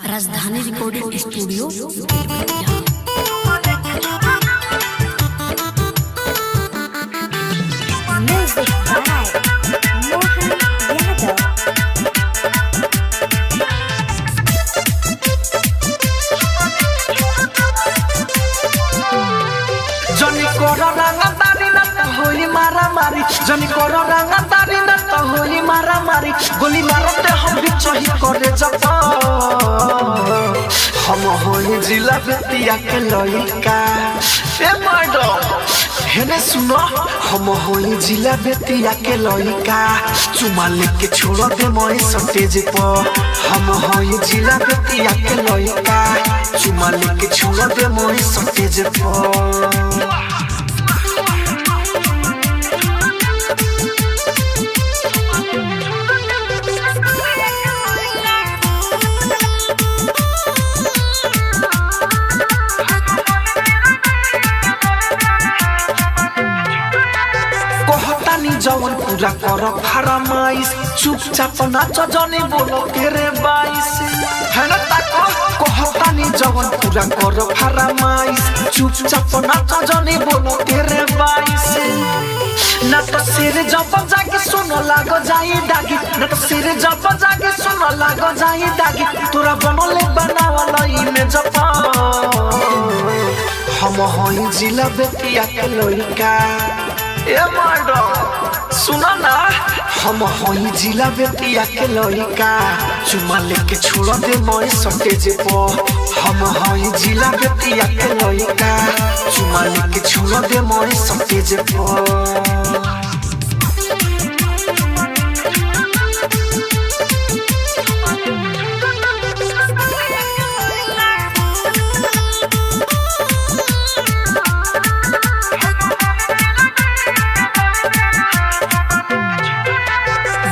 Rajdhani recording studio Belbatiya. Music by Mohan Yadav. जनी कर रंगा दारी ना त होई मारा मारी, जनी कर रंगा दारी ना त होई मारा मारी, गोली मारते हम भी चही करे जप। हम होई जिला बेतिया के लइका। ए मैडम हेने सुनो, हम होई जिला बेतिया के लइका, चुमा लेके छोड़ दे मोए सटेज पर। हम होई जिला बेतिया के लइका, चुमा लेके छोड़ दे मोए सटेज पर। कहतानी जवन पूरा कर फरमाइश, चुपचाप नाच जने बोलो तेरे बाइस है ना ताको। कहतानी जवन पूरा कर फरमाइश, चुपचाप नाच जने बोलो तेरे बाइस। ना तो सिर जब जाके सुनो लागो जाई दागी, ना तो सिर जब जाके सुनो लागो जाई दागी, तोरा बनोले बनावल में जप। हम हई जिला बेतिया के लइका। ए मैडम सुनो ना, हम हई जिला बेतिया के लइका, चुमा लेके छोड़ दे मोए सटेज पर। हम हई जिला बेतिया के लइका, चुमा लेके छोड़ दे मोए सटेज पर।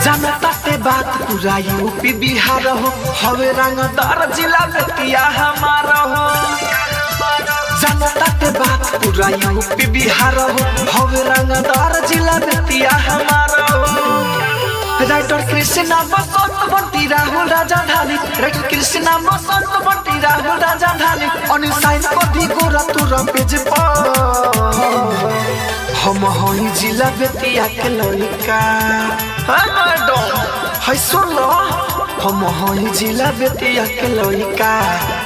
जनता के बात पूरा यूपी बिहार हो, हवे रंगदार जिला बेतिया हमारा हो। जनता के बात पूरा यूपी बिहार हो, हवे रंगदार जिला बेतिया हमारा हो। राइटर कृष्णा बसंत बंटी राहुल राजधानी, राइटर कृष्णा बसंत बंटी राहुल राजधानी, अनिल साइन कभी गोरा तुरा पेज पर। हम हई जिला बेतिया के लइका। हाँ मैडम है सुन लो, हम हई जिला बेतिया के लइका,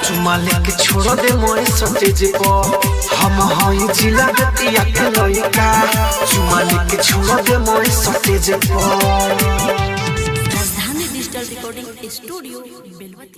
चुमा लेके छोड़ दे मोए सटेज पर। हम हई जिला बेतिया के लइका, चुमा लेके छोड़ दे मोए सटेज पर। Rajdhani digital recording studio Belbatiya.